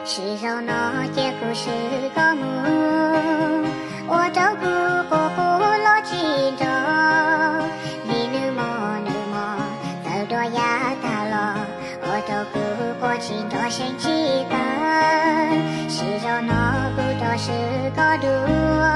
Sij hawm no cia kuv swm koj mus, ua rau kuv quaj quaj los tsis nrog. Vim nws mob nws mob txawv dua yav tag los, ua rau kuv quaj tsis nrog seev tsis tawv. Sij hawm no kuv rov swm koj dua,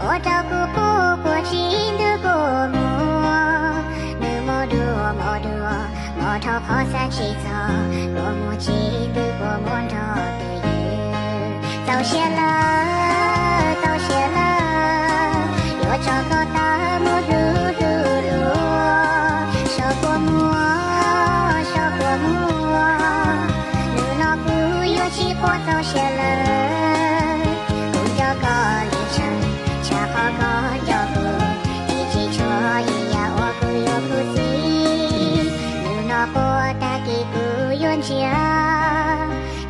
ua rau kuv quaj quaj tsis ntws kua muag. Nws mob dua mob dua, mob dhau qhov xav tsis txog, kua muag tsis ntws kua muag nrog twj ywm. Txaus siab lawm, txaus siab lawm, yuav tso koj tawm mus hlub hlub luag. Saib kua muag, saib kua muag, hnub no kuv yuav tsis quaj txaus siab lawm. Kuv nco koj li tshee, tshaj qhov koj nco kuv, ib tsis tshuav ib yam uas kuv yuav khuv xim. Hnub no quaj tag kis kuv yuav ntsia,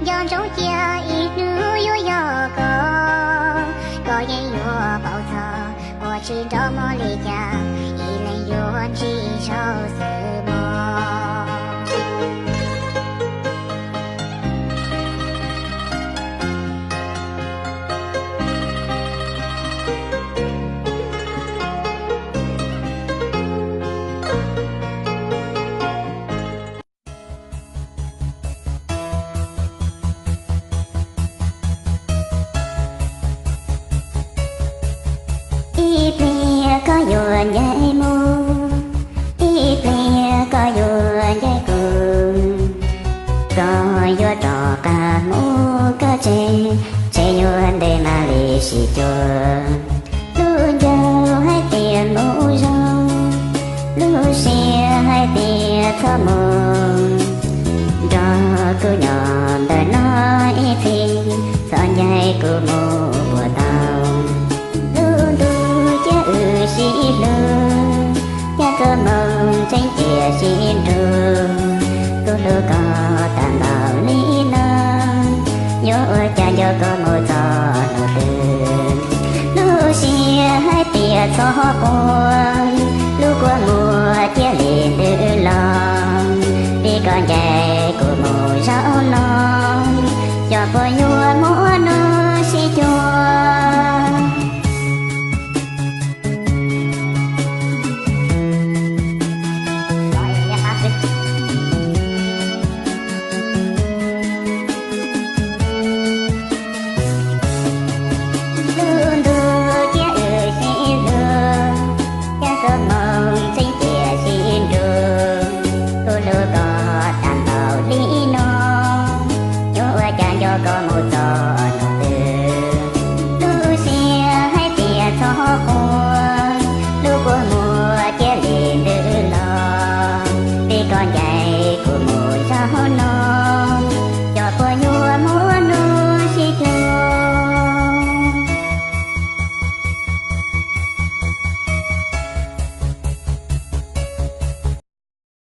nco ntsoov cia ib hnub yuav yog koj, koj yeej yuav paub txog quaj tsis nrog mob li cas, ib leeg yuav ntsib zaum xwb mog. Ib pliag koj yuav ncaim mus, ib pliag koj yuav ncaim kuv. Koj yuav rov qab mus koj tsev, tsev yuav ntev mas li sib cuag. Lub ncaug hais tias mus zoo, lub siab hais tias txhob mus. Nrog kuv nyob ntawm no ib txhis, txhob ncaim kuv mus puas tau. Lub ntuj thiab wb sib hlub, yog txoj moo tseem cia sib nrug. Kuv hlub koj tag npaum li no, yuav ua cas nco koj mus txog hnub twg. Lub siab hais tias txhob quaj, lub kua muag thiaj li ntws los. Vim koj ncaim kuv mus zaum no, xyov puas yuav mus